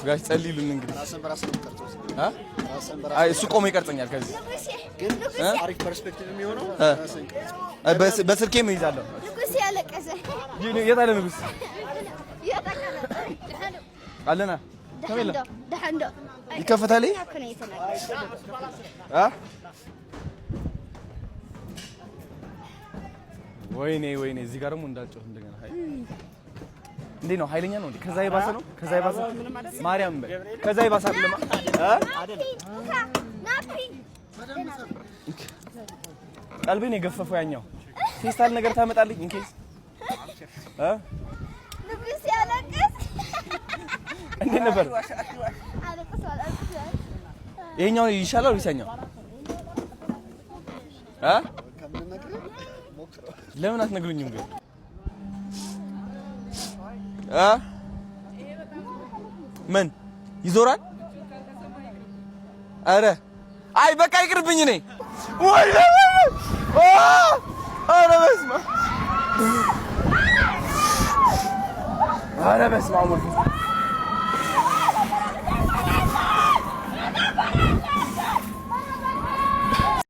Guys ጸልዩልን እንግዲህ። አይ እሱ ቆሞ ይቀርጸኛል። ከዚህ ግን አሪፍ perspective የሚሆነው በስልኬም እይዛለሁ። ንጉስ ያለቀሰ። የት አለ ንጉስ? አለና ይከፈታል። ወይኔ ወይኔ! እዚህ ጋር ደግሞ እንዳልጮህ እንደገና። እንዴ ነው? ኃይለኛ ነው እንዴ? ከዛ የባሰ ነው። ከዛ የባሰ ማርያም በል። ከዛ የባሰ አይደለም። ቀልቤን የገፈፈው ያኛው ፌስታል ነገር ታመጣልኝ in case ንጉስ ያለቅስ። እንዴት ነበር? ይሄኛው ይሻላል ወይስ ያኛው? ለምን አትነግሩኝም ግን? ምን ይዞራል? አረ አይ በቃ ይቅርብኝ። እኔ ወይ ኧረ በስመ አብ፣ ኧረ በስመ አብ።